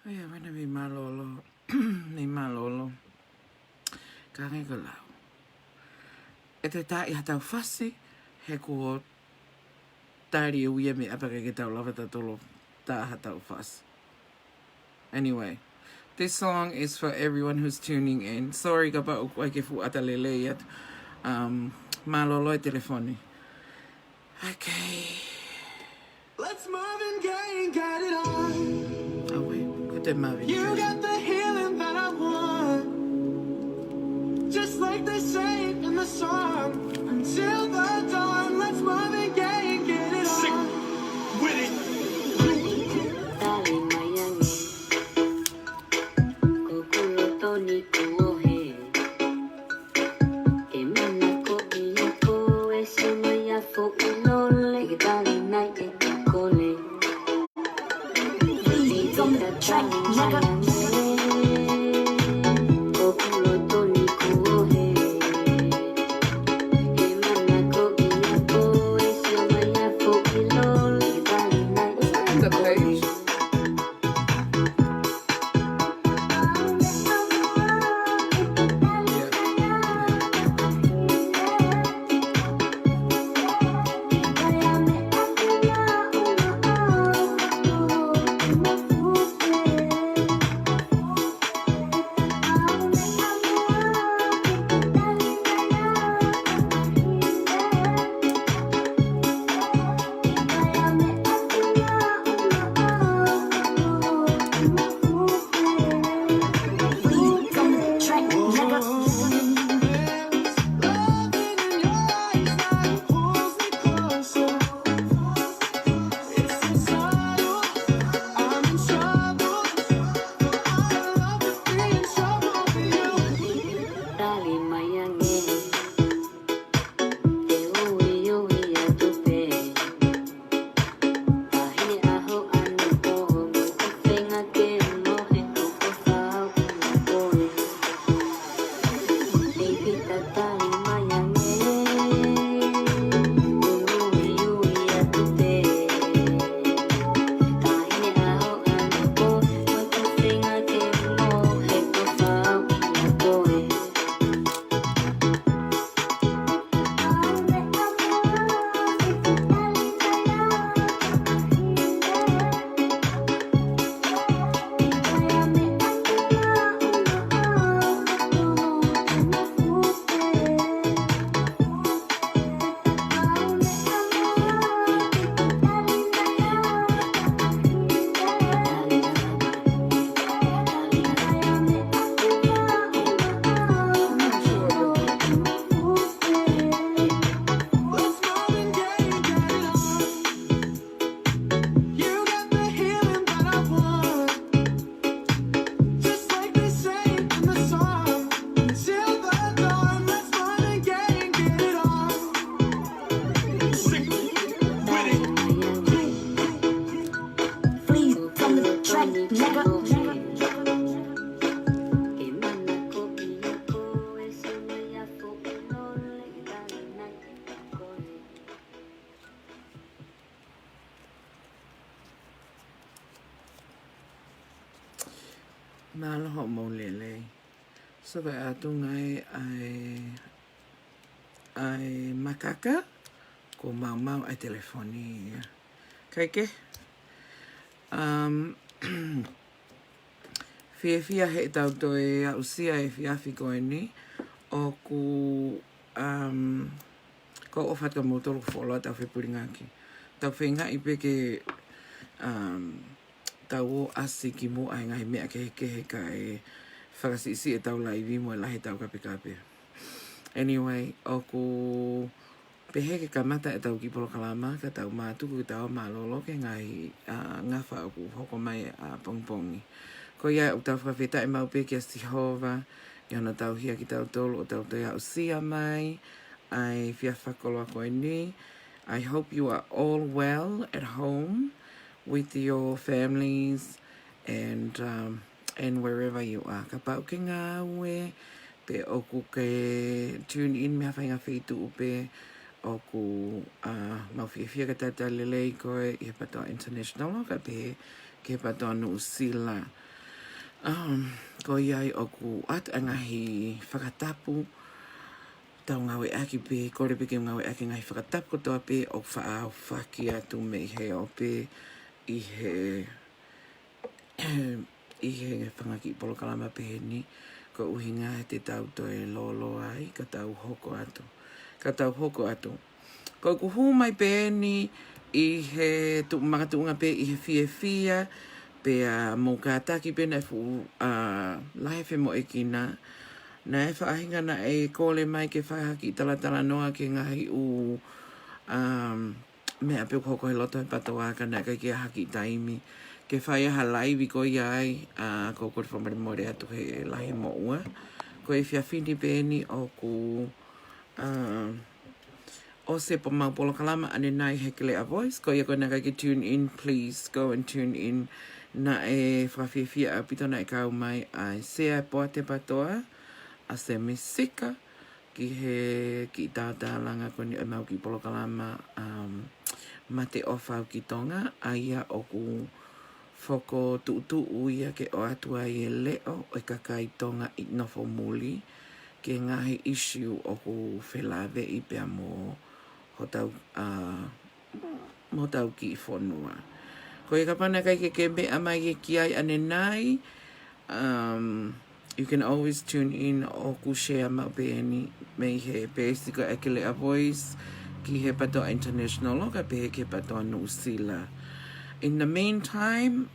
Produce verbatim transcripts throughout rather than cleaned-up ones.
ʻAi, ʻa vena mei mālōlō, mei mālōlō. Ka ngai ka lau. ʻE te tā ʻi ha tau fasi, he kuo tali e uia mei ʻapa ke ke tau lava ta tolo tā ha tau fasi. Anyway, this song is for everyone who's tuning in. Sorry, kapau ʻoku ʻai ke fuʻu ʻata lelei atu. Um, mālōlō e telefoni. Okay. Let's Marvin Gaye and get it on. Oh, wait. Ko te Marvin Gaye. You got the healing that I want. Just like they say in the song. Until the dawn, let's Marvin Gaye and get it on. Sick with it. Tali mai ange. Ko kulo toni kuo he. Ke mana ko ia ko e sio mai a foʻi lole ke tali mai e kole. Beats on the track, nigga. Ko kulo toni kuo he. Ke mana ko ia ko e sio mai a foʻi lole ke tali mai e kole. Is that in the page? Tali mai ange. Te uiui atu pē. Tahi ʻaho ʻanepō mo e tofenga ke mohe ʻoku fau ʻi koe. Pita tali mai ange. Te uiui atu pē. Tahi ʻaho ʻanepō mo e tofenga ke mohe ʻoku fau ʻi koe. Please come to the track, nigga. Mālō hoʻomou lelei. So ko e ʻatunga ʻa e, ʻa e makaka, kuo maumau ʻa e telefoni ia. Kae kehe, um, fiefia heʻetau toe aʻusia e efiafi ko eni, ʻoku, um, ʻoku ou ʻofa atu kia moutolu ʻoku fuoloa tau fepulingaki. Tau feingaʻi pē ke, um, tau ō ʻasi kimuʻa he ngaahi meʻa kehekehe kae fakasiʻisiʻi ʻetau laivi mo e lahi ʻetau kapekape. Anyway, ʻoku pehē ke kamata ʻetau kiʻi polokalama, ka tau mātuku ke tau mālōlō ki he ngaahi, ā, ngafa ʻoku hoko mai ʻapongipongi. Ko ia ʻoku tau fakafetaʻi maʻu pē kia Sihova, ʻi hono tauhi ʻa kitautolu ʻo tau toe aʻusia mai ʻa e efiafi fakakoloa ko eni. I hope you are all well at home with your families and, um, and wherever you are. Kapau ʻoku ke ngāue, pe ʻoku ke tune in mei ha faʻahinga feituʻu pē, ʻoku, ā, mau fiefia ke talitali lelei koe ʻi he PTOA International, kae pehē ki he PTOA Nuʻusila. Um, ko ia ai ʻoku ʻoatu e ngaahi fakatapu, tau ngāueʻaki pē, kole pē ke ngāueʻaki e ngaahi fakatapu kotoa pē ʻoku faʻa aofaki atu mei he ope ʻi he, ʻi he fanga kiʻi polokalama pehē ni, ko e ʻuhinga he te tau toe lōloa ai, ka tau hoko atu. Ka tau hoko atu. Ko ʻeku hū mai pē eni ʻi he tuʻu makatuʻunga pē ʻi he fiefia, pea mou kātaki pē naʻe fuʻu, ā, lahi e femoʻuekina. Naʻe faʻahinga naʻe kole mai ke fai ha kiʻi talatalanoa ki he ngaahi ʻū, um, meʻa pē ʻoku hoko he loto he PATOA ka naʻe ʻikai ke ʻi ai ha kiʻi taimi ke fai ai ha laivi ko ia ai, ā, ko e kole fakamolemole atu he lahi e moʻua. Ko e efiafi ni pē eni ʻoku, ā, ʻosi e pō mau polokalama ʻanenai he Keleʻa Voice, ko ia ko ē naʻe ʻikai ke tune in, please go and tune in. Naʻe fakafiefia ʻaupito naʻe kau mai ʻa e Sea e Poate PATOA, ʻa Semi Sika, ki he kiʻi tātālanga ko eni ʻo e mau kiʻi polokalama, um, Mate ʻOfa Au ki Tonga, ʻa ia ʻoku fokotuʻutuʻu ia ke ʻoatu ai e leʻo ʻo e kakai Tonga ʻi nofo muli ki he ngaahi ʻisiū ʻoku felāveʻi pea mo hotau, ā, mo hotau kiʻi fonua. Ko ia kapau naʻe ʻikai ke ke meʻa mai ki ai ʻanenai, um, you can always tune in ʻoku share maʻu pē eni mei he peesi ko e Keleʻa Voice ki he PATOA International ʻo ka pehē ki he PATOA Nuʻusila. In the meantime,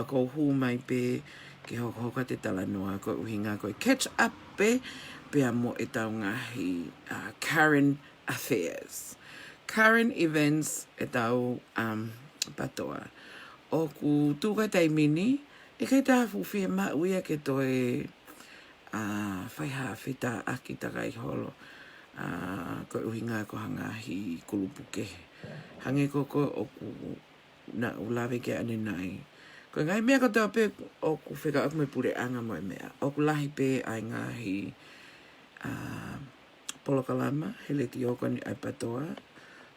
ʻoku ou hū mai pē ke hokohoko atu e talanoa ko e ʻuhinga ko e catch up pē, pea mo ʻetau ngaahi, ā, current affairs. Current events ʻetau, um, PATOA. ʻOku tuʻu ko ē taimi ni, ʻikai te u fuʻu fiemaʻu ia ke toe, ā, fai ha fetāʻaki takai holo, ā, ko e ʻuhinga ko ha ngaahi kulupu kehe. Hangē ko ē ʻoku naʻa ku lave ki ai ʻanenai. Ko e ngaahi meʻa kotoa pē ʻoku fekauʻaki mo e puleʻanga mo e meʻa. ʻOku lahi pē ʻa e ngaahi, ā, polokalama he letiō ko eni ʻa e PATOA,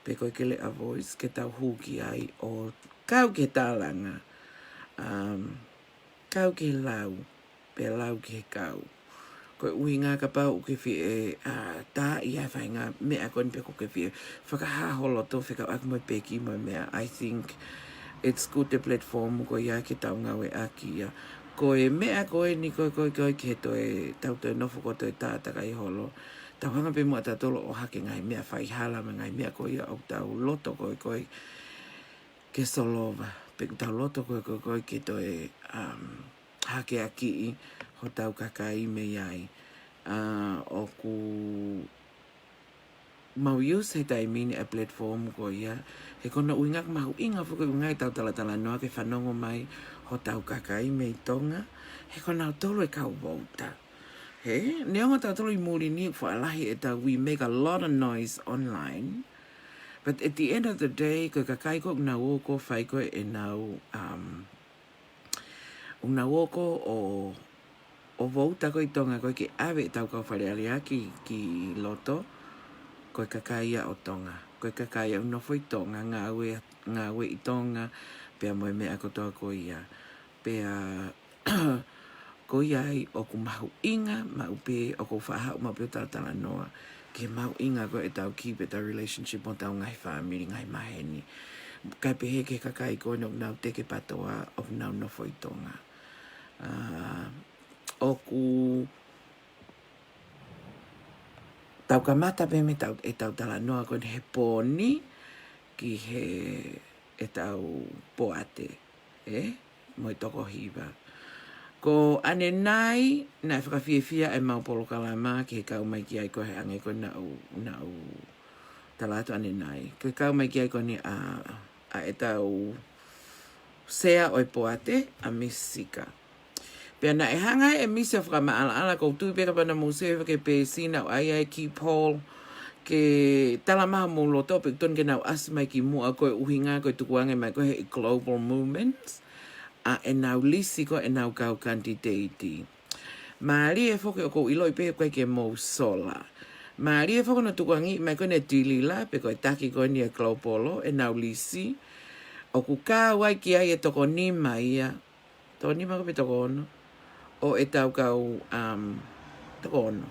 pe ko e Keleʻa Voice, ke tau hū ki ai ʻo kau ki he tālanga, um, kau ki he lau, pea lau ki he kau. Ko e ʻuhinga kapau ʻoku ke fie, ā, tā ia faʻahinga meʻa ko eni pe ʻoku ke fie fakahā ho loto fekauʻaki mo e peki mo e meʻa, I think it's good e platform ko ia ke tau ngāueʻaki ia. Ko e meʻa ko eni ko e, ko e, ko e ki he toe, tau toe nofo ko e toe tā takai holo. Tau hanga pē muʻa tautolu ʻo hake ngaahi meʻa faihala mo e ngaahi meʻa ko ia ʻoku tau loto ko e, ko e ke solova. Pe ʻoku tau loto ko e, ko e, ko e ke toe, um, hakeakiʻi hotau kakai mei ai. Ā, ʻoku mau use he taimi ni e platform ko ia, he ko hono ʻuhinga mahuʻinga foki ʻuhinga ʻetau talatalanoa ke fanongo mai hotau kakai mei Tonga, he ko nautolu e kau vouta. He, neongo tautolu ʻi muli ni ʻoku faʻa lahi ʻetau, we make a lot of noise online, but at the end of the day, ko e kakai ko ē ʻoku nau ō ko ē fai ko ē ʻenau, um, ʻoku nau ō ko ē ʻo, ʻo vouta ko ē ʻi Tonga ko ē ke ʻave ʻetau kau Fale Alea ki, ki loto, ko e kakai ia ʻo Tonga. Ko e kakai ia ʻoku nofo ʻi Tonga, ngāue, ngāue ʻi Tonga, pea mo e meʻa kotoa ko ia. Pea ko ia ai ʻoku mahuʻinga maʻu pē, ʻoku ou faʻa haʻu maʻu pē ʻo talatalanoa ki he mahuʻinga ko ē ʻetau keep ʻetau relationship mo hotau ngaahi fāmili, ngaahi maheni. Kae pehē ki he kakai ko eni ʻoku nau teke PATOA ʻoku nau nofo ʻi Tonga. Ā, ʻoku tau kamata pē mei heʻetau, ʻetau talanoa ko eni he pō ni ki he, ʻetau poate, ē? Mo e toko hiva. Ko ʻanenai, naʻe fakafiefia e mau polokalama ki he kau mai ki ai ko ē he ʻange ko ē naʻa ku, naʻa ku tala atu ʻanenai. Ko e kau mai ki ai ko eni ʻa, ʻa ʻetau sea ʻo e poate, ʻa Miss Sika. Pea naʻe hanga ʻe Miss ʻo fakamaʻalaʻala, ʻoku ou tui pē kapau naʻa mou sio ki he peesi naʻa ku ʻai ai e kiʻi poll, ke tala mai homou loto pe ʻoku totonu ke nau ʻasi mai ki muʻa ko e ʻuhinga ko e tukuange mai ko ē he global movements ʻa ʻenau lisi ko ē ʻenau kau kanititeiti. Mālie foki ʻoku ou ʻiloʻi pē ʻoku ʻikai ke mou sola. Mālie foki hono tukuange mai ko eni ʻe Tilila, pe ko e taki ko eni ʻa e Global, ʻenau lisi. ʻOku kau ai ki ai e toko nima ia. Toko nima ko ē pe toko ono. ʻo ʻetau kau, um, toko ono,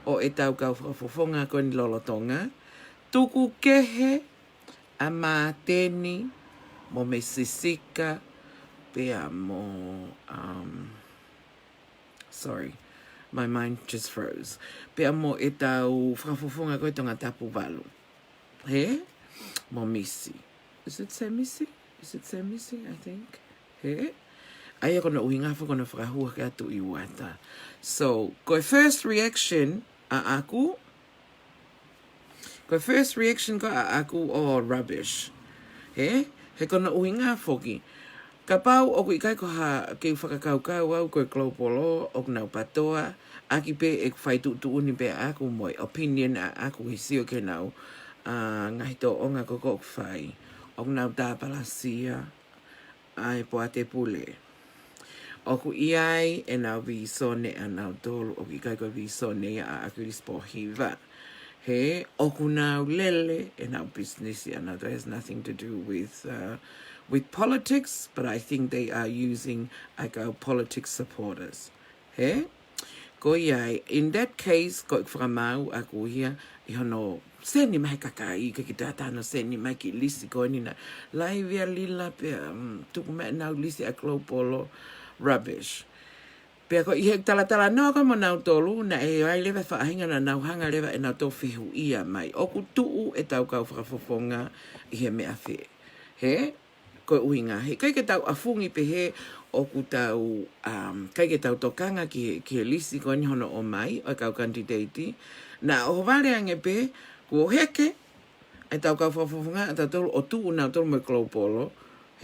ʻo ʻetau kau fakafofonga ko eni lolotonga, tuku kehe ʻa Māteni mo Misi Sika, pea mo, um, sorry, my mind just froze. Pea mo ʻetau fakafofonga ko e Tongatapu valu. He? Mo Misi. Is it Semisi? Is it Semisi, I think? He? ʻA ia ko hono ʻuhinga foki ko hono fakahua ke atu i uata. So, ko e first reaction ʻaʻaku, ko e first reaction ko ē ʻaʻaku ʻo rubbish. He? He ko hono ʻuhinga foki. Kapau ʻoku ʻikai ko ha keu fakakaukau au ko e Global ʻoku nau patoa, ʻaki pē ʻeku fai tuʻutuʻuni pē ʻaʻaku mo e opinion ʻaʻaku he sio ki heʻenau, ʻa, ngaahi tōʻonga ko ē ʻoku fai. ʻOku nau tāpalasia ʻa e poate pule. ʻOku ʻi ai ʻenau vīsone ʻanautolu, ʻoku ʻikai ko e vīsone ia ʻa ʻAkilisi Pōhiva. He, ʻoku nau lele ʻenau business ʻanautolu, has nothing to do with, uh, with politics, but I think they are using ʻa e kau politics supporters. He? Ko ia ai, in that case, ko e fakamaau ʻaku ia, ʻi hono seni mai he kakai, ke kita tano seni mai ki he lisi ko eni naʻe laivi ʻa Lila pea, um, tuku mai ʻenau lisi ʻa Global, rubbish. Pea ko e ʻi he talatalanoa ko ē mo nautolu, naʻe ʻi ai leva e faʻahinga naʻa nau hanga leva ʻe nautolu ʻo fehuʻia mai. ʻOku tuʻu ʻetau kau fakafofonga ʻi he meʻa fē. He? Ko e ʻuhinga, he ʻikai ke tau ʻafungi pehē ʻoku tau, um, ʻikai ke tau tokanga ki he, ki he lisi ko eni hono ʻomai, ʻo e kau kanititeiti. Naʻa ʻohovale ange pē, kuo heke ʻetau kau fakafofonga ʻatautolu ʻo tuʻu nautolu mo e Global.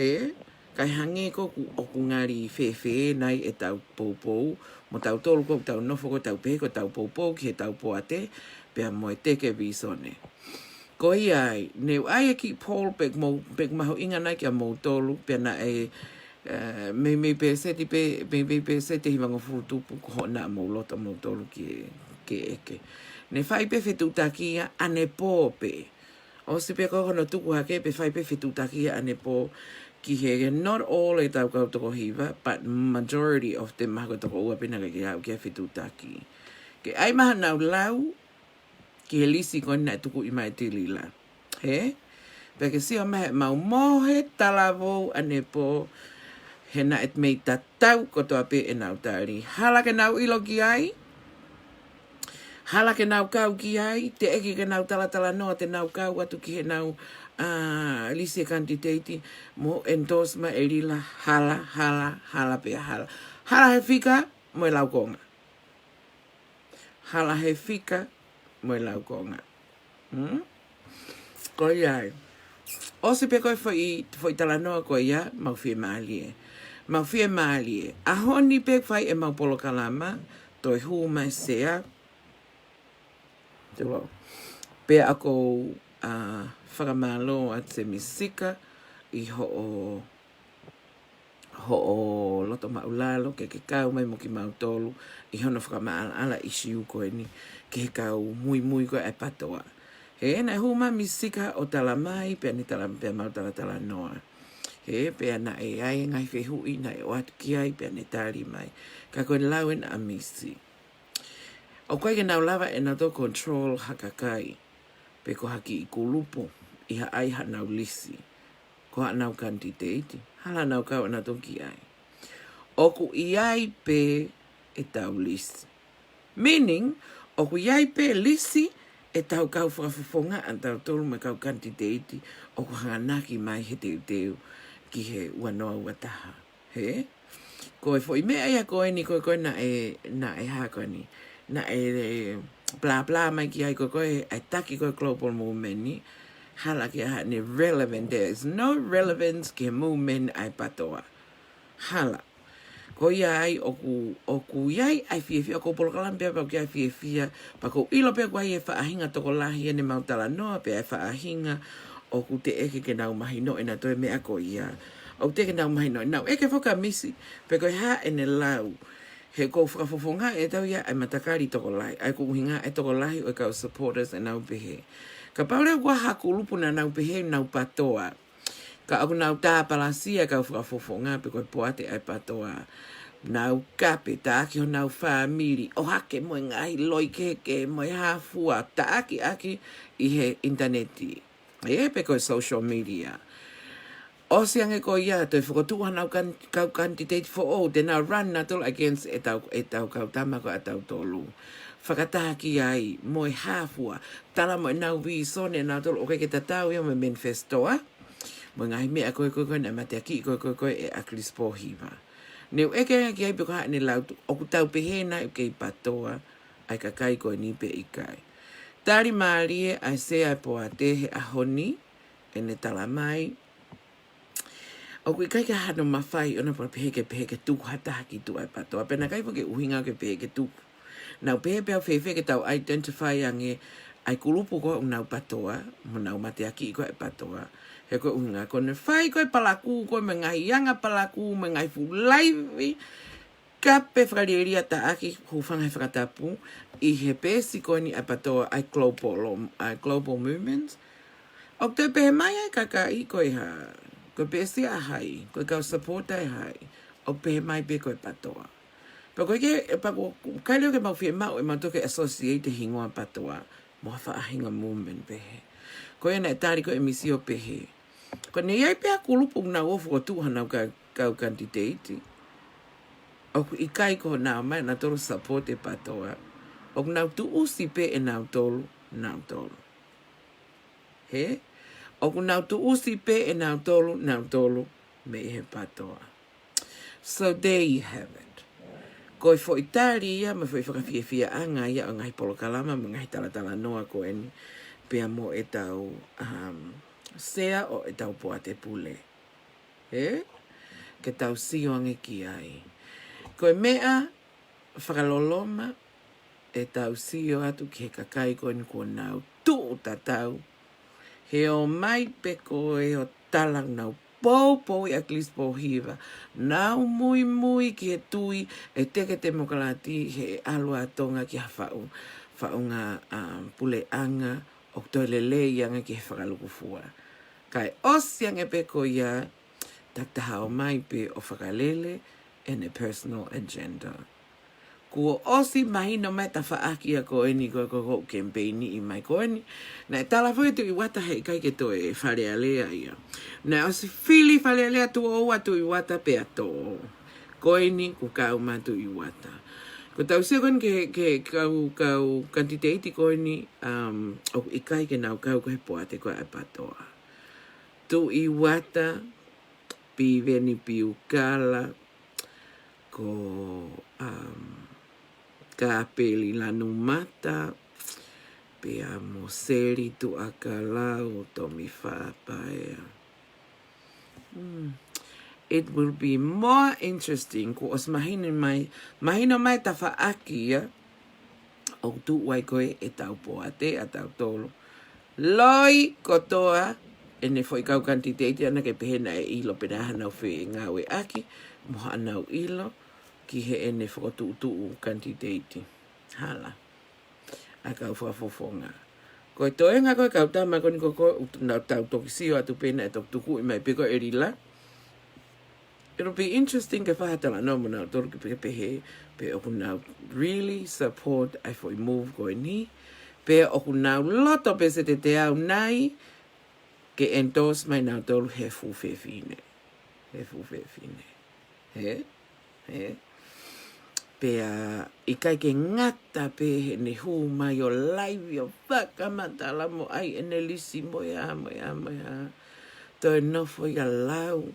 He, kae hangē ko ē ʻoku, ʻoku ngali fēfē nai ʻetau poupou, mo tautolu ko ē ʻoku tau nofo ko ē ʻo tau pehē ko ʻetau poupou ki heʻetau poate, pea mo e teke vīsone. Ko ia ai, ne u ʻai ʻe kiʻi poll pē ʻoku mou, pē ʻoku mahuʻinga nai kia moutolu, pea naʻe, eh, meimei pēseti pē, meimei pēseti ʻe hivangofulu tupu ko hoʻo naʻa mou loto moutolu ke, ke ʻeke. Ne fai pē fetuʻutaki ia ʻanepō pē. ʻOsi pē ko hono tuku hake pē fai pē fetuʻutaki ia ʻanepō ki he not all ʻetau kau toko hiva, but majority of them, mahalo ko e toko ua pē naʻe ʻikai ke aʻu ki ai fetuʻutaki. Ke ʻai mai haʻanau lau, ki he lisi ko eni naʻe tukuʻi mai ʻe Lila. He? Pea ke sio mai heʻemau mohe talavou ʻanepō, he naʻe mei tatau kotoa pē ʻenau tali. Hala ke nau ʻilo ki ai, hala ke nau kau ki ai, teʻeki ke nau talatalanoa te nau kau atu ki heʻenau, ʻa, lisi e kanititeiti, mo endorse mai ʻe Lila, hala, hala, hala pea hala. Hala he fika, mo e laukonga. Hala he fika, mo e laukonga. Hmm? Ko ia ai. ʻOsi pē ko e foʻi, foʻi talanoa ko ia, mau fiemālie. Mau fiemālie. ʻAho ni pē fai ʻemau polokalama, toe hū mai Sea. Tulo. Pea ʻoku ou, ʻa, fakamālō atu Semisi Sika, ʻi hoʻo hoʻo loto maʻulalo ke ke kau mai mo kimautolu ʻi hono fakamaʻalaʻala ʻisiū ko eni ki he kau muimui ko ē ʻa e patoa. He naʻe hū mai Misi Sika ʻo tala mai, pea ne tala, pea mau talatalanoa. He pea naʻe ʻi ai e ngaahi fehuʻi naʻe ʻoatu ki ai, pea ne tali mai. Ka ko e lau ena ʻa Misi. ʻOku ʻikai ke nau lava ʻe nautolu control ha kakai, pe ko ha kiʻi kulupu, ʻi haʻai haʻanau lisi. Ko haʻanau kanititeiti, hala nau kau ʻanautolu ki ai. ʻOku ʻi ai pē ʻetau lisi. Meaning, ʻoku ʻi ai pē lisi ʻetau kau fakafofonga ʻatautolu mo e kau kanititeiti ʻoku hanganaki mai he teuteu ki he ua noa ua taha. He? Ko e foʻi meʻa ia ko eni ko ē, ko ē naʻe, naʻe hā ko eni. Naʻe plā plā mai ki ai ko ē, ko ē ʻa e taki ko ē Global Movement ni. Hala ke ʻai haʻane relevant. There is no relevance ki he movement ʻa e patoa. Hala. Ko ia ai ʻoku, ʻoku ʻi ai ʻa e fiefia, ʻoku ou polokalama pē au pea ʻoku ʻi ai e fiefia, pea ʻoku ou ʻilo pē ʻoku ʻi ai e faʻahinga tokolahi ʻene mau talanoa, pea ʻi ai e faʻahinga ʻoku teʻeki ke nau mahino ʻe nautolu e meʻa ko ia. ʻOku teʻeki ke nau mahino ʻe nautolu. ʻEke foki ʻa Misi, pe ko e hā ʻene lau. He ʻoku ou fakafofongaʻi ʻe au ia ʻa e matakali tokolahi, ʻa ia ʻoku ʻuhinga e tokolahi ʻo e kau supporters ʻenau pehē. Kapau leva ʻoku ʻi ai ha kulupu naʻa nau pehē ʻoku nau patoa. Ka ʻoku nau tāpalasia e kau fakafofonga pe ko e poate ʻa e patoa. nau kape, taʻaki honau fāmili, ʻohake mo e ngaahi loi kehekehe mo e hā fua, taʻaki ʻaki ʻi he ʻinitaneti. ʻE, pe ko e social media. ʻOsi ange ko ia, toe fokotuʻu hanau kan-, kau candidate foʻou, te nau run nautolu against ʻetau, ʻetau kau tama ko ē ʻatautolu. Fakataha ki ai, mo e hā fua, tala mo ʻenau vīsone nautolu, ʻoku ʻikai ke tatau ia mo e manifesto, mo e ngaahi meʻa ko ē ko ē ko ē naʻe mateakiʻi ko ē ko ē ko ē ʻe ʻAkilisi Pōhiva. Ne u ʻeke ange ki ai pe ko e hā ʻene lau, ʻoku tau pehē nai ʻoku kei PATOA ʻa e kakai ko eni pe ʻikai. Tali mālie ʻa e sea ʻa e poate he ʻaho ni, ʻene tala mai, ʻoku ʻikai ke hano mafai ʻona pea pehē ke, pehē ke tuku ha taha ki tuʻa ʻa e PATOA. Pea naʻe ʻikai foki ke ʻuhinga ke pehē ke tuku. Naʻa ku pehē pē au fēfē ke tau identify ange ʻa e kulupu ko ē ʻoku nau PATOA, mo nau mateakiʻi ko ē ʻa e PATOA. He ko e ʻuhinga ko ʻene fai ko ē palakū, ko e mo e ngaahi anga palakū, mo e ngaahi fuʻu laivi, kape fakalielia taʻaki, hūfanga he fakatapu, ʻi he peesi ko eni ʻa e PATOA, ʻa e Global, ʻa e Global Movement. ʻOku toe pehē mai ʻa e kakai ko e hā, ko e peesi ʻa hai, ko e kau supporter ʻa hai, ʻoku pehē mai pē ko e PATOA. Pea ko e ke, pea ko, ʻikai leva ke mau fiemaʻu ʻe mautolu ke associate e hingoa PATOA mo ha faʻahinga movement pehē. Ko ia naʻe tali ko ē ʻe Misi ʻo pehē, ko ʻene ʻi ai pē ʻa e kulupu ʻoku nau ō fokotuʻu hanau ka-, kau candidate, ʻoku ʻikai ko ʻenau ō mai nautolu support e PATOA. ʻOku nau tuʻusi pē ʻe nautolu, nautolu. Hē? ʻOku nau tuʻusi pē ʻe nautolu, nautolu, mei he PATOA. So there you have it. Ko e foʻi tali ia, mo e foʻi fakafiefiaʻanga ia ʻo e ngaahi polokalama, mo e ngaahi talatalanoa ko eni, pea mo ʻetau, um, sea ʻo ʻetau poate pule. Hē? Ke tau sio ange ki ai. Ko e meʻa fakaloloma, ʻetau sio atu ki he kakai ko eni kuo nau tuʻu tatau. He ō mai pē ko ē ʻo tala ʻoku nau poupouʻi ʻa ʻAkilisi Pōhiva. Nau muimui ki he tui ʻe teke temokalati he ʻalu ʻa Tonga ki ha faʻu, faʻunga, um, puleʻanga ʻoku toe lelei ange ki he fakalukufua. Kae ʻosi ange pē ko ia, takitaha ō mai pē ʻo fakalele ʻene personal agenda. Kuo ʻosi mahino mai tafaʻaki ia ko eni ko, ko, ko campaign ʻi mai ko eni. Naʻe tala foki ʻe Tuʻi Uata he ʻikai ke toe Fale Alea ia. Naʻe ʻosi fili Fale Alea tuʻo ua Tuʻi Uata pea tō. Ko eni kuo kau mai Tuʻi Uata. Ko ʻetau sio ko eni ki he, ki he kau, kau candidate ko eni, um, ʻoku ʻikai ke nau kau ko ē he poate ko ē ʻa e PATOA. Tuʻi Uata, Piveni Piukala, ko, um, Kapeli Lanumata, pea mo Seli Tuʻakalau, Tomi Fapaea. Hmm. It will be more interesting, kuo ʻosi mahino mai, mahino mai tafaʻaki ia, ʻoku tuʻu ai ko ē ʻetau poate ʻatautolu. Loi kotoa ʻene foʻi kau candidate ʻana ke pehē naʻe ʻilo pe naʻe hanau fengāueʻaki, mo hanau ʻilo ki heʻene fokotuʻutuʻu candidate. Hala. ʻA e kau fakafofonga. Ko e toenga ko ē kau tama ko eni ko ē ʻoku nau tau toki sio atu pē naʻe toki tukuʻi mai pē ko ē ʻe Lila. It'll be interesting ke fai ha talanoa mo nautolu ke pehē, pehē pe ʻoku nau really support ʻa e foʻi move ko eni, pe ʻoku nau loto pē se te te au nai ke endorse mai nautolu he fuʻu fefine. He fuʻu fefine. Hē? Hē? Pea ʻikai ke ngata pē heʻene hū mai ʻo laivi ʻo fakamatala mo ʻai ʻene lisi mo e hā, mo e hā, mo e hā. Toe nofo ia lau.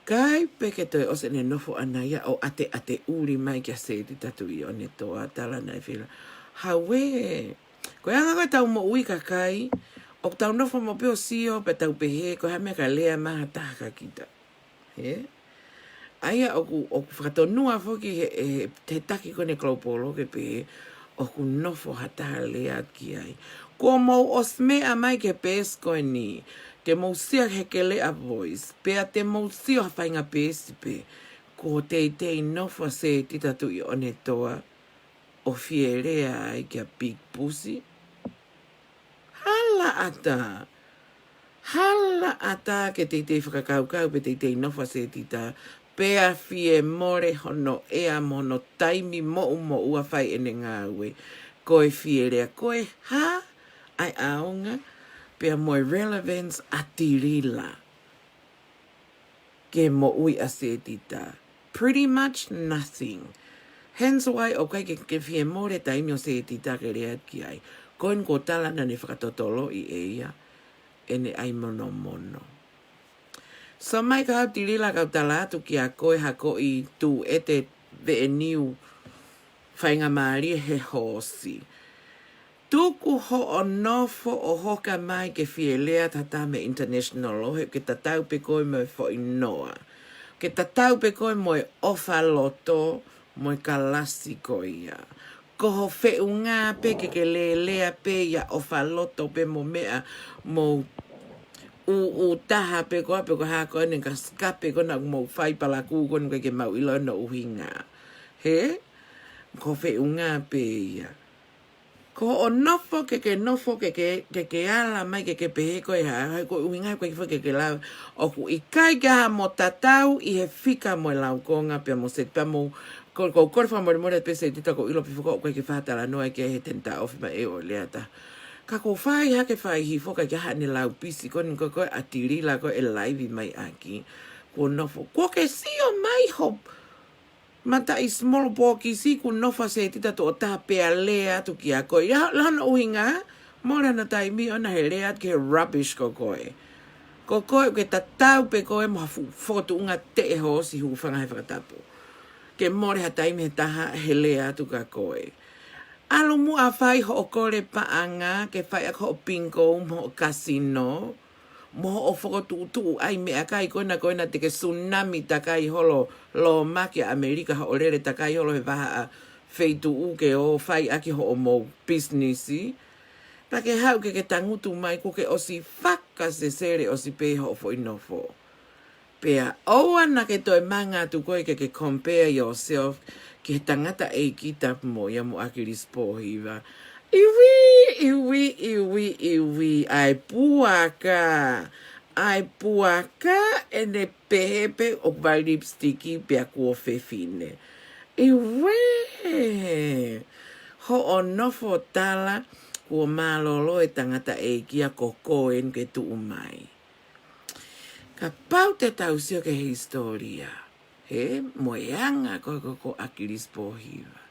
ʻIkai pē ke toe ʻosi ʻene nofo ʻana ia ʻo ʻateʻate ʻuli mai kia Setita Tuʻiʻonetoa, tala naʻe fila. Hauē, ko e anga ko ē ʻetau moʻui kakai, ʻoku tau nofo mo pē ʻo sio, pea tau pehē, ko e hā e meʻa ka lea mai ha taha kia kita. Hē? ʻA ia ʻoku, ʻoku fakatonua foki he, he, he taki ko eni Global ke pehē, ʻoku nofo ha taha lea ki ai. Kuo mou ʻosi meʻa mai ki he peesi ko eni, te mou sio he kele ʻa Voice, pea te mou sio ha faʻahinga peesi pē, kuo teitei nofo ʻa Setita Tuʻiʻonetoa ʻo fie lea ai kia Big Pussy. Hala ʻatā. Hala ʻatā ke teitei fakakaukau pe teitei nofo ʻa Setita Pea fie mole hono ʻea mo hono taimi moʻumoʻua fai ʻene ngāue. Ko e fie lea ko e hā ʻa e ʻaonga pea mo e relevance ʻa Tilila ki he moʻui ʻa Setita? Pretty much nothing. Hence why ʻoku ʻikai ke, ke fie mole taimi ʻo Setita ke lea ki ai. Ko eni kuo tala naʻa ne fakatotoloʻi ʻe ia ʻene ʻai monomono. So mai ka hau Tilila kau tala atu kia koe ha ko e tuʻu ʻete veʻe niu faingamālie he hoosi. Tuku hoʻo nofo ʻo hoka mai ke fie lea tatā mei international law he ke tatau pē koe mo e foʻi noa. Ke tatau pē koe mo e ʻofa loto mo e kalasi ko ia. Ko ho feʻunga pē ke ke lelea pē ia ʻofa loto pē mo meʻa mo ʻū, ʻū taha pē ko ā pē ko e hā ko eni ka skape ko ena mo fai palakū ko eni ke ke mau ʻilo hono ʻuhinga. He? Ko ho feʻunga pē ia. Ko hoʻo nofo ke ke nofo ke ke, ke ke ala mai ke ke pehē ko e hā, hā ko e ʻuhinga ko e ke fai ke ke lau. ʻOku ʻikai ke ʻi ai ha mo tatau ʻi he fika mo e laukonga pea mo Setita mo, ko, ko, ko e fakamolemole pē Setita ko ʻilo pē faka ʻoku ʻikai ke fakatalanoa ki ai he tenita ofi mai ʻe ʻo lea ta. Ka ko e fai hake fai hifo ka ke haʻane lau pisi ko eni ko e ko e ʻa Tilila ko e laivi mai ʻaki. Kuo nofo. Kuo ke sio mai ho mataʻi small pōkisi kuo nofo Setita tuʻo taha pea lea atu kia koe. Ia, la hono ʻuhinga, mole hono taimi ʻona he lea atu ki he rubbish ko koe. Ko koe ke tatau pē koe mo ha fu-, fokotuʻunga teʻe hoosi hūfanga he fakatapu. Ke mole ha taimi he taha he lea atu kia koe. ʻAlu muʻa fai hoʻo kole paʻanga, ke fai ʻaki hoʻo bingo mo hoʻo kasino. Mo hoʻo fokotuʻutuʻu ʻai meʻakai ko ena ko ena te ke tsunami takai holo Loma ki ʻAmelika hoʻo lele takai holo he vahaʻa feituʻu ke ō fai ʻaki hoʻomou pisinisi. Pea ke haʻu ke ke tangutu mai kuo ke ʻosi fakasesele ʻosi pē hoʻo foʻi nofo. Pea ʻoua naʻa ke toe manga atu koe ke ke compare yourself ki he tangataʻeiki tapu mo ia mo ʻAkilisi Pōhiva. ʻIuī, ʻiuī, ʻiuī, ʻiuī, ʻa e puaka, ʻa e puaka ʻene pehē pē ʻoku vai lipstick pea kuo fefine. ʻIuē, hoʻo nofo tala kuo mālōlō e tangataʻeiki ia ko koe eni ke tuʻu mai. Kapau te tau sio ki he hisitōlia, he mo e anga ko, ko, ko ʻAkilisi Pōhiva.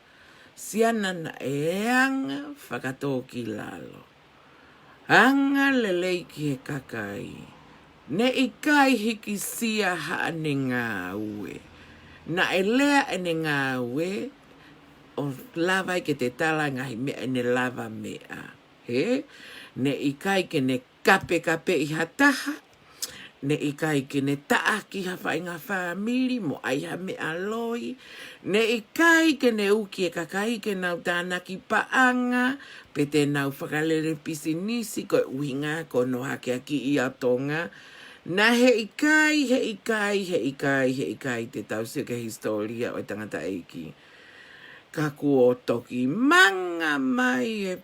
Siana naʻe anga fakatōkilalo. Anga lelei ki he kakai. Ne ʻikai hikisia haʻane ngāue. Naʻe lea ʻene ngāue ʻo lava ai ke te tala ngaahi meʻa ʻene lava meʻa. He, ne ʻikai ke ne kapekapeʻi ha taha, ne ʻikai ke ne taʻaki ha faʻahinga fāmili mo ʻai ha meʻa loi, ne ʻikai ke ne uki e kakai ke nau tānaki paʻanga, pe te nau fakalele pisinisi ko e ʻuhinga ko hono hakeakiʻi ʻa Tonga. Naʻe ʻikai, he ʻikai, he ʻikai, he ʻikai te tau sio ki he hisitōlia ʻo e tangataʻeiki. Ka kuo toki manga mai e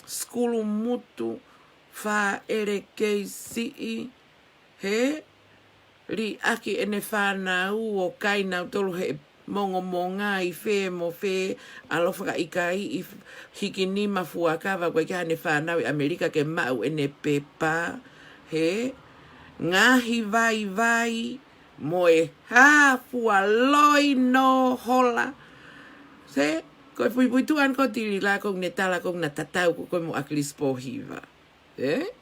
Sukulu Mutu, Fāʻele Kei Siʻi, he liʻaki ʻene fānau ʻo kai nautolu he mongomonga ʻi fē mo fē, ʻalu fakaʻikaiʻi, hiki nima fuakava, ʻoku ʻikai ke ʻi ai haʻane fānau ʻi ʻAmelika ke maʻu ʻene pepa, he ngaahi vaivai, mo e hā fua loi nō hola. Se, ko e puipuituʻa eni ko Tilila ko ʻene tala ko ʻena tatau ko koe mo ʻAkilisi Pōhiva. E?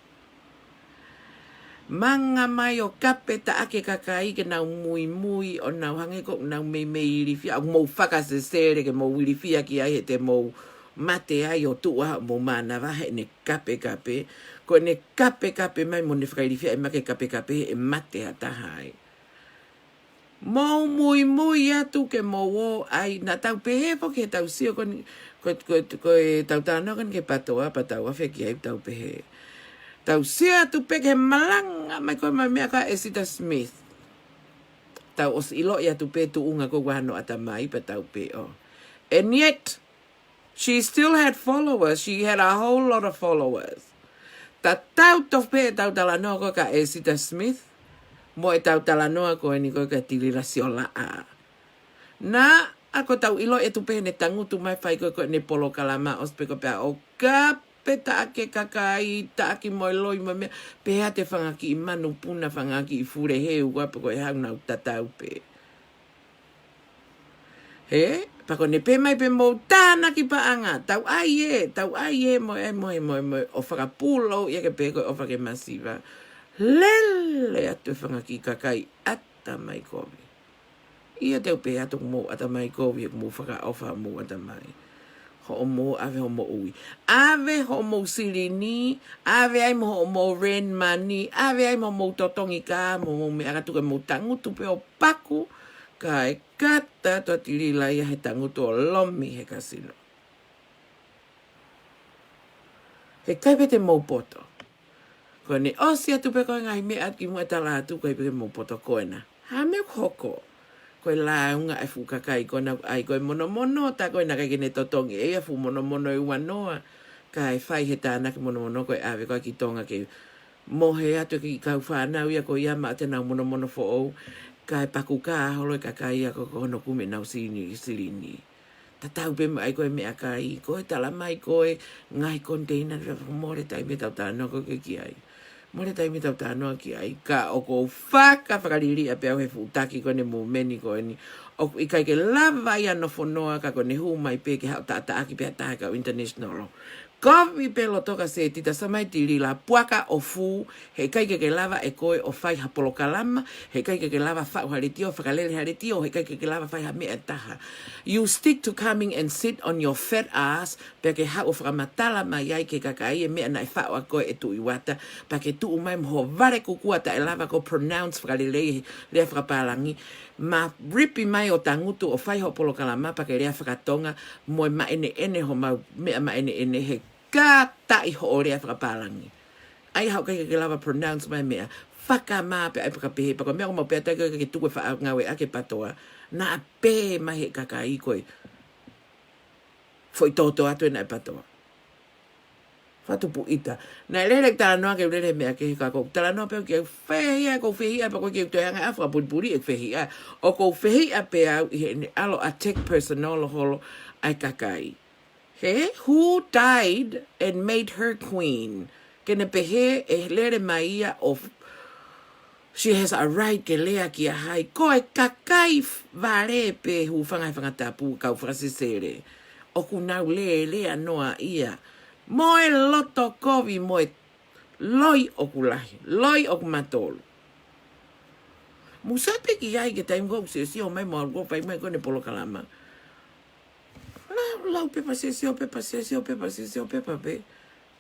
Manga mai ʻo kape taʻaki e kakai ke nau muimui ʻo nau hangē ko ʻenau meimei ilifia, ʻoku mou fakasesele ke mou ilifia ki ai he te mou mate ai ʻo tuʻu ai hoʻomou mānava he ʻene kapekape. Ko ʻene kapekape mai mo ne fakailifia ʻe Mike kapekape he ʻe mate ha taha ai. Mou muimui atu ke mou ō ai, naʻa tau pehē foki he tau sio ko eni, ko, ko, ko e tau talanoa ko eni ki he PATOA, pea tau afe ki ai tau pehē. Tau sio atu pē ki he malanga mai ko e meʻa ko ē ʻa Esita Smith. Tau ʻosi ʻiloʻi atu pē tuʻunga ko ē ʻa hono ʻatamai pea tau pehē ʻo. And yet, she still had followers. She had a whole lot of followers. Tatau tofu pē ʻetau talanoa ko ē kia Esita Smith. Mo e tau talanoa ko eni ko e ka Tilila Siolaʻa. Naʻa ko tau ʻilo ʻe tupe ne tangutu mai fai ko e ko ʻene polokalama ʻosi pē ko e pea ʻo ka pe taʻaki kakai, taʻaki mo e loi mo e meʻa, pea te fanga kiʻi manu puna, fanga kiʻi fule heu, ua pe ko e hau nau tatau pē. He, pea ko ʻene pē mai pē mou tānaki paʻanga, tau ʻai ē, tau ʻai ē, mo e, mo e, mo e, mo e, ʻo fakapulou ia ke pē ko e ʻofa ke masiva. Lele atu e fanga kiʻi kakai, ʻatamai kovi. ʻIa te u pehē atu mou ʻatamai kovi, mou fakaʻofa mou ʻatamai. Hoʻomou ʻave hoʻomou ui. ʻAve hoʻomou silini, ʻave ai mo hoʻomou rent money, ʻave ai mo hoʻomou totongi kā, mo hoʻomou meʻa ka tuku ke mou tangutu pē ʻo paku, kae kata atu ʻa Tilila ia he tangutu ʻo lomi he kasino. He ʻikai pē te mou poto. Ko ʻene ʻosi atu pē ko e ngaahi meʻa atu ki muʻa tala atu ko e pē ke mou poto ko ena. Ha meʻa ʻoku hoko. Ko e lāunga e fuʻu kakai ko ena ʻai ko e monomono tā ko ena ʻikai ke ne totongi ʻe ia fuʻu monomono ʻe ua noa. Kae fai he tānaki monomono ko e ʻave ko ē ki Tonga ke mohe atu e kiʻi kau fānau ia ko ia maʻa te nau monomono foʻou. Kae paku kā holo e kakai ia ko, ko hono kumi ʻenau silini, silini. Tatau pē mo ʻai ko e meʻakai, ko e tala mai ko e ngaahi container, mole taimi tau talanoa ko ē ki ai. Mole taimi tau talanoa ki ai, ka ʻoku ou faka, fakaliliʻa pē au he fuʻu taki ko eni mo e meni ko eni. ʻOku ʻikai ke lava ia nofo noa ka ko ʻene hū mai pē ke haʻu taʻataʻaki pē ha taha kau international. Kovi pē loto ka se tita samai Tilila puaka ʻo fū, he ʻikai ke ke lava ʻe koe ʻo fai ha polokalama, he ʻikai ke ke lava faʻu ha letiō, fakalele ha letiō, he ʻikai ke ke lava fai ha meʻa ʻe taha. You stick to coming and sit on your fat ass, pea ke haʻu ʻo fakamatala mai ai ki he kakai e meʻa naʻe faʻu ʻaki koe ʻe Tuʻi Uata, pea ke tuʻu mai mo ho vale kukua taʻe lava ko pronounce fakalelei he lea fakapālangi, ma ripi mai ʻo tangutu ʻo fai hoʻo polokalama pea ke lea fakatonga mo e maʻeneʻene homau meʻa maʻeneʻene he kātaʻi hoʻo lea fakapālangi. ʻAi haʻu ʻikai ke ke lava pronounce mai meʻa. Fakamā pē ʻai fakapehē pea ko e meʻa ʻoku mau pehē atu ai ko e ke tuku e faʻa ngāue ʻaki e patoa. Naʻa pehē mai he kakai ko e foʻi tōtō atu ena e patoa. Fatu puʻita. Naʻe lele talanoa ke lele meʻa ke he ka ʻoku talanoa pē au ki ai fehiʻa, ʻoku ou fehiʻa pea ʻoku ou toe hanga ʻe au fakapulipuli e fehiʻa. ʻOku ou fehiʻa pē au ʻi heʻene ʻalu ʻo attack personal holo ʻa e kakai. He, who died and made her queen? Ke ne pehē ʻe lele mai ia ʻo f-, she has a right ke lea kia hai. Ko e kakai f-, vale pē hūfanga he fanga tapu kau fakasesele. ʻOku nau lelea noa ia. Mo e loto kovi mo e loi ʻoku lahi, loi ʻoku matolu. Mou sio pē ki ai ki he taimi ko ē ʻoku sio mai mo ʻalu ko ē ʻo fai mai ko ē ʻene polokalama. Lau, lau pepa, sio pepa, sio pepa, sio pepa pē.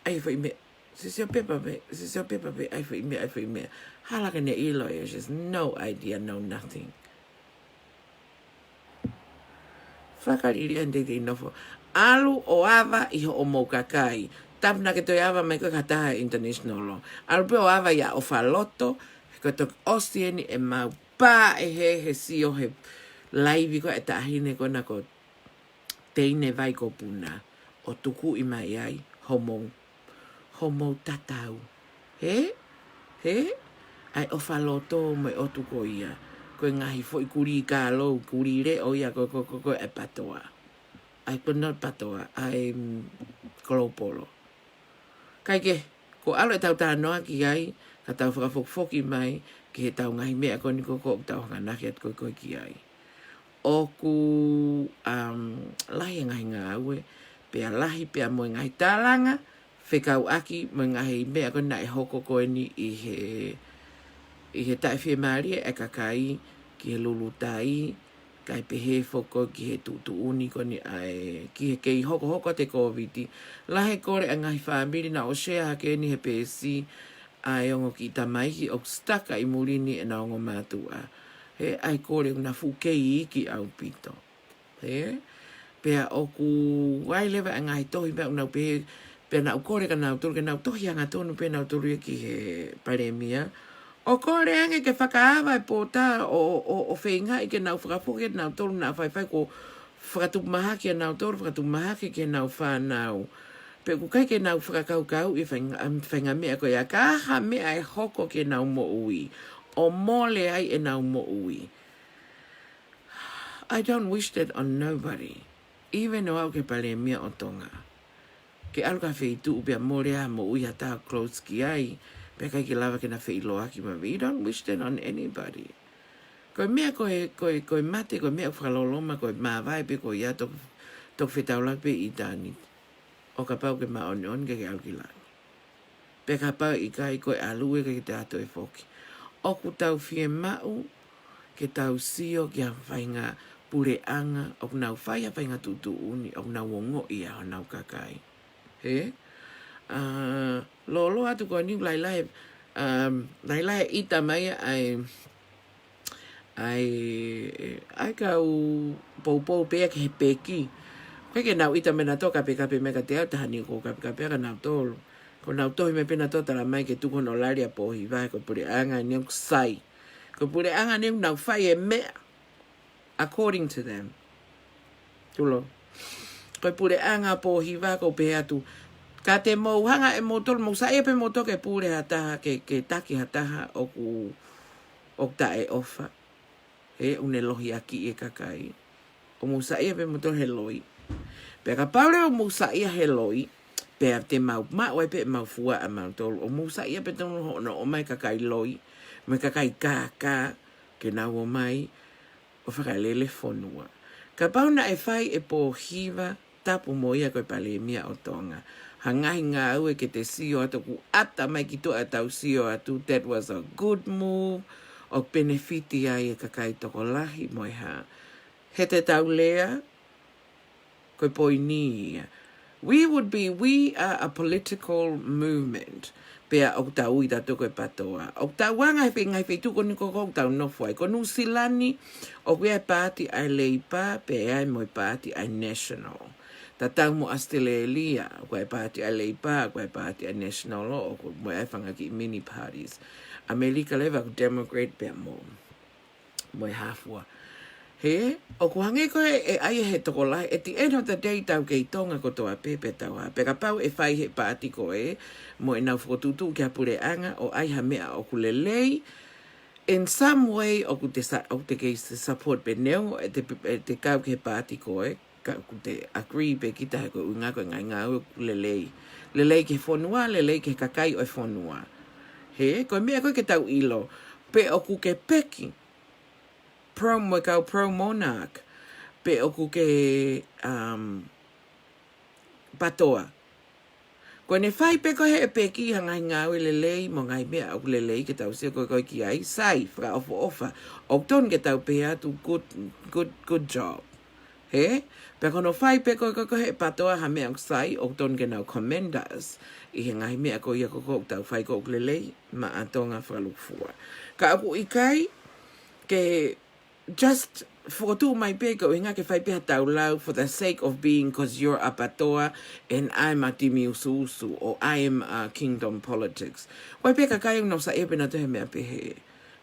ʻAi foʻi meʻa, sio pepa pē, sio pepa pē, ʻai foʻi meʻa, ʻai foʻi meʻa. Hala ke ne ʻilo ē, she has no idea, no nothing. Fakaliliʻa ʻene teitei nofo. ʻAlu ʻo ava ʻi hoʻomou kakai. Tapu naʻa ke toe ava mai ko e ka taha international. ʻAlu pē ʻo ava ʻia ʻOfaloto, he ko e toki ʻosi eni ʻemau pā ʻe he, he sio he laivi ko ē ʻa e taʻahine ko ena ko Teine Vaikopuna. ʻO tukuʻi mai ai, homou homou tatau. He? He? ʻAi ʻOfaloto mo e ʻotu ko ia. Ko e ngaahi foʻi kulī kālou, kulī leʻo ia ko, ko, ko, ko e patoa. ʻAi ko ena patoa, ʻai, mm, kolopolo. Kae kehe, ko e ʻalu ʻetau talanoa ki ai, ka tau fakafokifoki mai, ki heʻetau ngaahi meʻa ko eni ko, ko ʻoku tau hanganaki atu ko, ko ki ai. ʻOku, um, lahi e ngaahi ngāue, pea lahi pea mo e ngaahi tālanga, fekauʻaki mo e ngaahi meʻa ko ē naʻe hoko ko eni ʻi he, ʻi he taʻefiemālie e kakai ki he lulutai, kae pehē foki ki he tuʻutuʻuni ko eni ʻa e, ki he kei hokohoko ʻa e Kōviti. Lahi e kole ʻa e ngaahi fāmili naʻa ku share hake eni he peesi, ʻa e ongo kiʻi tamaiki ʻoku stuck ʻi muli ni ʻena ongo mātuʻa. He ʻai kole ʻoku na fuʻu kei iiki ʻaupito. He? Pea ʻoku ʻai leva e ngaahi tohi meʻa ʻoku nau pehē, pea naʻa ku kole kia nautolu, ke nau tohi hangatonu pē nautolu ia ki he palēmia. ʻO kole ange ke fakaava e pōtā ʻo, ʻo, ʻo, ʻo feingaʻi ke nau fakafoki ʻe nautolu naʻa faifai ko fakatupu mahaki ʻa nautolu, fakatupu mahaki ki heʻenau fānau. Pe ʻoku ʻikai ke nau fakakaukauʻi e fainga-, fainga meʻa ko ia ka ha meʻa ʻe hoko ki heʻenau moʻui. ʻo mole ai ʻenau moʻui. I don't wish that on nobody. Even ʻo aʻu ki he palēmia ʻo Tonga. Ke ʻalu ki ha feituʻu pea mole ʻa e moʻui ha taha close ki ai, pea ʻikai ke lava ke na feʻiloaki mai. You don't wish that on anybody. Ko e meʻa ko e, ko e, ko e mate, ko e meʻa fakaloloma, ko e māvae pē ko ia toki, toki fetaulaki pē ʻi ʻitāniti. ʻO kapau ʻoku ke māʻoniʻoni ke ke ʻalu ki langi. Pea kapau ʻikai, ko e ʻalu ē, ʻikai ke te toe foki. ʻOku tau fiemaʻu ke tau sio ki ha faʻahinga puleʻanga ʻoku nau fai ha faʻahinga tuʻutuʻuni, ʻoku nau ongoʻi ʻa honau kakai. Hē? ʻA, lōloa atu ko eni, lahi lahi, um, lahi lahi ʻita mai ʻa e, ʻa e, ʻa e kau poupou pē ia ki he peki. ʻIkai ke nau ʻita mai nautolu, kapekape mai kiate au, taha ni ko kapekape ka nautolu. Ko nau tohi mai pē nautolu, tala mai ke tuku hono lali ʻa Pōhiva, ko e puleʻanga eni ʻoku sai. Ko e puleʻanga eni ʻoku nau fai e meʻa according to them. Tulo. Ko e puleʻanga Pōhiva ʻoku pehē atu, ka te mou hanga ʻe moutolu, mou saiʻia pē moutolu ke pule ha taha, ke, ke taki ha taha ʻoku, ʻoku taʻeʻofa. He ʻoku ne lohiakiʻi e kakai. ʻOku mou saiʻia pē moutolu he loi. Pea kapau leva ʻoku mou saiʻia he loi, pea te mau maʻu ai pē ʻemau fua ʻamautolu. ʻOku mou saiʻia pē tonu hono ʻomai kakai loi, mo e kakai kākā, ke nau ō mai ʻo fakalele fonua. Kapau naʻe fai ʻe Pōhiva, tapu mo ia ko e palēmia ʻo Tonga, ha ngaahi ngāue ke te sio atu ʻoku ʻata mai ki tuʻa ʻetau sio atu, that was a good move, ʻoku penefiti ai e kakai tokolahi mo e hā. He te tau lea, ko e poini ia. We would be, we are a political movement. Pea ʻoku tau ui tautolu ko e PATOA. ʻOku tau anga he fei-, ngaahi feituʻu ko eni ko ē ʻoku tau nofo ai. Ko Nuʻusila ni, ʻoku ʻi ai e paati ʻa e Leipa, pea ʻi ai mo e paati ʻa e National. Tatau mo ʻAositelēlia, ʻoku ʻi ai e paati ʻa e Leipa, ʻoku ʻi ai e paati ʻa e National, ʻoku mo e ʻai e fanga kiʻi mini parties. ʻAmelika leva ʻoku Democrat pea mo mo e hā fua. He, ʻoku hangē ko e, ʻe ʻai he tokolahi, at the end of the day, tau kei Tonga kotoa pē, pea tau hā. Pea kapau ʻe fai he paati ko ē, mo ʻenau fokotuʻutuʻu ki ha puleʻanga, ʻo ʻai ha meʻa ʻoku lelei, in some way, ʻoku te sa-, ʻoku te kei support pē, neongo ʻe te, ʻe te kau ki he paati ko ē, ka ʻoku te agree pē kita he ko e ʻuhinga ko e ngaahi ngāue ʻoku lelei. Lelei ki he fonua, lelei ki he kakai ʻo e fonua. He, ko e meʻa ko ē ke tau ʻilo, pe ʻoku ke peki, pro mo e kau pro-monarch, pe ʻoku ke, um, PATOA. Ko ʻene fai pē ko ē he peki ha ngaahi ngāue lelei, mo e ngaahi meʻa ʻoku lelei ke tau sio ko ē ko ē ki ai, sai, fakaʻofoʻofa. ʻOku tonu ke tau pehē atu, good, good, good job. He? Pea ko hono fai pē ko ē ko ē he PATOA ha meʻa ʻoku sai, ʻoku tonu ke nau commend us ʻi he ngaahi meʻa ko ia ko ē ʻoku tau fai ko ē ʻoku lelei maʻa Tonga fakalūkufua. Ka ʻoku ʻikai ke just fokotuʻu mai pē ko e ʻuhinga ke fai pē ha taulau for the sake of being, 'cause you're a PATOA and I'm a Timi Usuusu, or I am a Kingdom Politics. ʻOku ʻi ai pē kakai ʻoku nau saiʻia pē nautolu he meʻa pehē.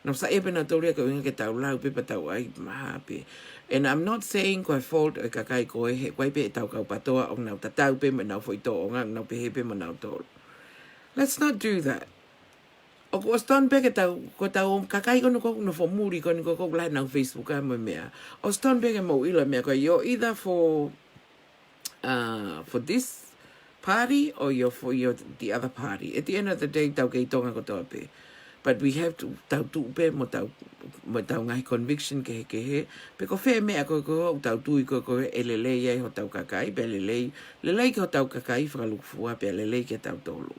Nau saiʻia pē nautolu ia ko e ʻuhinga ke taulau pē pea tau ʻai mahalo pē. And I'm not saying ko e fault ʻo e kakai ko ē he ʻoku ʻi ai pē ʻetau kau PATOA ʻoku nau tatau pē mo ʻenau foʻi tōʻonga, nau pehē pē mo nautolu. Let's not do that. ʻOku ʻosi tonu pē ke tau, ko ʻetau kakai ko eni ʻoku nofo muli ko eni ʻoku lahi ʻenau Facebook ʻa mo e meʻa. ʻOsi tonu pē ke mou ʻilo e meʻa ko ē, you're either for, uh, for this party or you're for your, the other party. At the end of the day, tau kei Tonga kotoa pē. But we have to, tau tuʻu pē mo ʻetau, mo ʻetau ngaahi conviction kehekehe. Pe ko fē meʻa ko ē ʻoku tau tui ko ē ʻoku lelei ai hotau kakai, pea lelei, lelei ki hotau kakai fakalūkufua, pea lelei kiate kitautolu.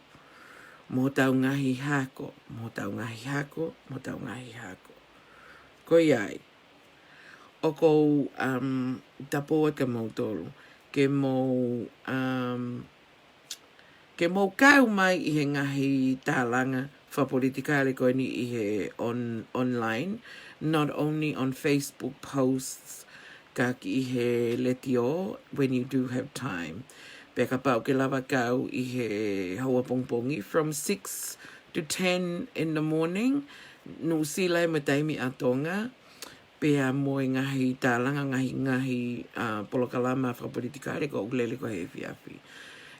Mo hotau ngaahi hako, mo hotau ngaahi hako, mo hotau ngaahi hako. Ko ia ai. ʻOku ou, um, tapou atu kia moutolu. Ke mou, um, ke mou kau mai ʻi he ngaahi tālanga fakapolitikale ko eni ʻi he on-, online, not only on Facebook posts, ka ki he letiō when you do have time. Pea kapau ʻoku ke lava kau ʻi he houa pongipongi, from six to ten in the morning, Nuʻusila mo e taimi ʻa Tonga, pea mo e ngaahi tālanga, ngaahi, ngaahi, uh, polokalama fakapolitikale ʻoku lele ko ē he efiafi.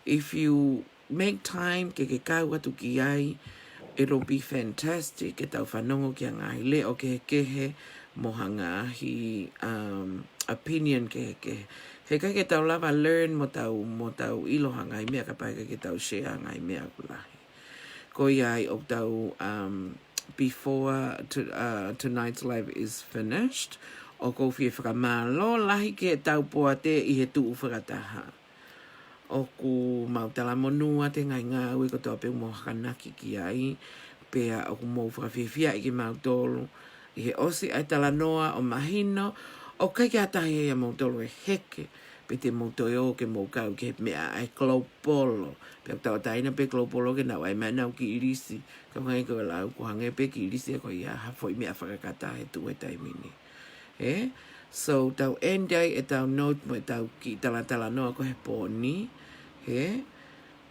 If you make time ke ke kau atu ki ai, it'll be fantastic ke tau fanongo ki ha ngaahi leʻo kehekehe mo ha ngaahi, um, opinion kehekehe. He ʻikai ke tau lava learn mo tau, mo tau ʻilo ha ngaahi meʻa kapau ʻikai ke tau share ha ngaahi meʻa ʻoku lahi. Ko ia ai ʻoku tau, um, before to, uh, tonight's live is finished, ʻoku ou fie fakamālō lahi ki he taupoate ʻi he tuʻu fakataha. ʻOku mau talamonū atu he ngaahi ngāue kotoa pē ʻoku mou hakanaki ki ai, pea ʻoku mou fakafiefiaʻi kimautolu. ʻI he ʻosi ʻa e talanoa ʻo mahino, ʻoku ʻikai ke ʻi ai ha taha ʻiate kimoutolu ʻe heke, pe te mou toe ō ke mou kau ki he meʻa ʻa e global. Pea ʻoku tauʻatāina pē global ke nau ʻai mai ʻenau kiʻi lisi, ka hangē ko e lau, ʻoku hangē pē kiʻi lisi ia ko ia ha foʻi meʻa fakakata he tuʻu he taimi ni. Ē? So, tau end ai ʻetau note mo ʻetau kiʻi talatalanoa ko ē he pō ni. Ē?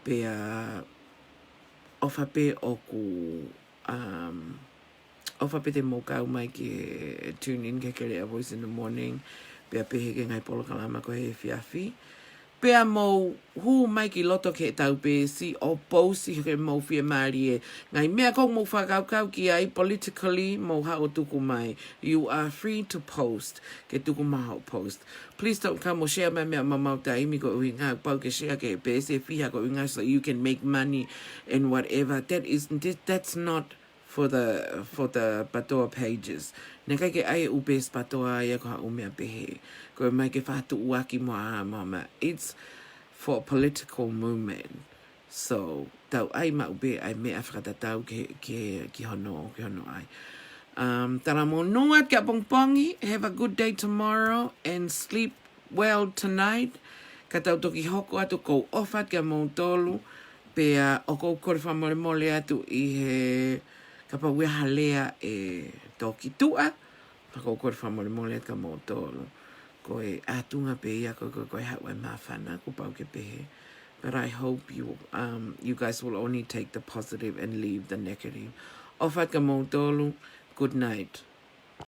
Pea ʻofa pē ʻoku, um, ʻofa pē te mou kau mai ke tune in ki he Keleʻa Voice in the Morning. Pea pehē ki he ngaahi polokalama ko ē he efiafi. Pea mou hū mai ki loto ki heʻetau peesi ʻo post ʻi he mou fiemālie. Ngaahi meʻa ʻoku mou fakakaukau ki ai politically, mou haʻu ʻo tuku mai. You are free to post. Ke tuku mai hoʻo post. Please don't come ʻo share mai meʻa maumau taimi koeʻuhi ngā pau ke share ki he peesi ʻe fiha koeʻuhi ngā so you can make money and whatever. That is, that's not for the, for the PATOA pages. Naʻe ʻikai ke ʻai ʻe he peesi PATOA ia ko ha ʻū meʻa pehē. Ko e ʻomai ke fakatuʻuaki mo ha, mo ha meʻa. It's for a political movement. So, tau ʻai maʻu pē ʻa e meʻa fakatatau ki, ki, ki hono, ki hono ʻai. Um, talamonū atu ki ʻapongipongi, have a good day tomorrow and sleep well tonight. Ka tau toki hoko atu, ʻoku ou ʻofa atu kiate kimoutolu, pea ʻoku ou kole fakamolemole atu ʻi he kapau ʻoku ʻi ai ha lea ʻe toki tuʻa, pea ʻoku ou kole fakamolemole atu kiate kimoutolu. Ko e ʻatunga pē ia ko, ko, ko e haʻu ʻa e māfana, kuo pau ke pehē. But I hope you, um, you guys will only take the positive and leave the negative. ʻOfa atu kiate kimoutolu, good night.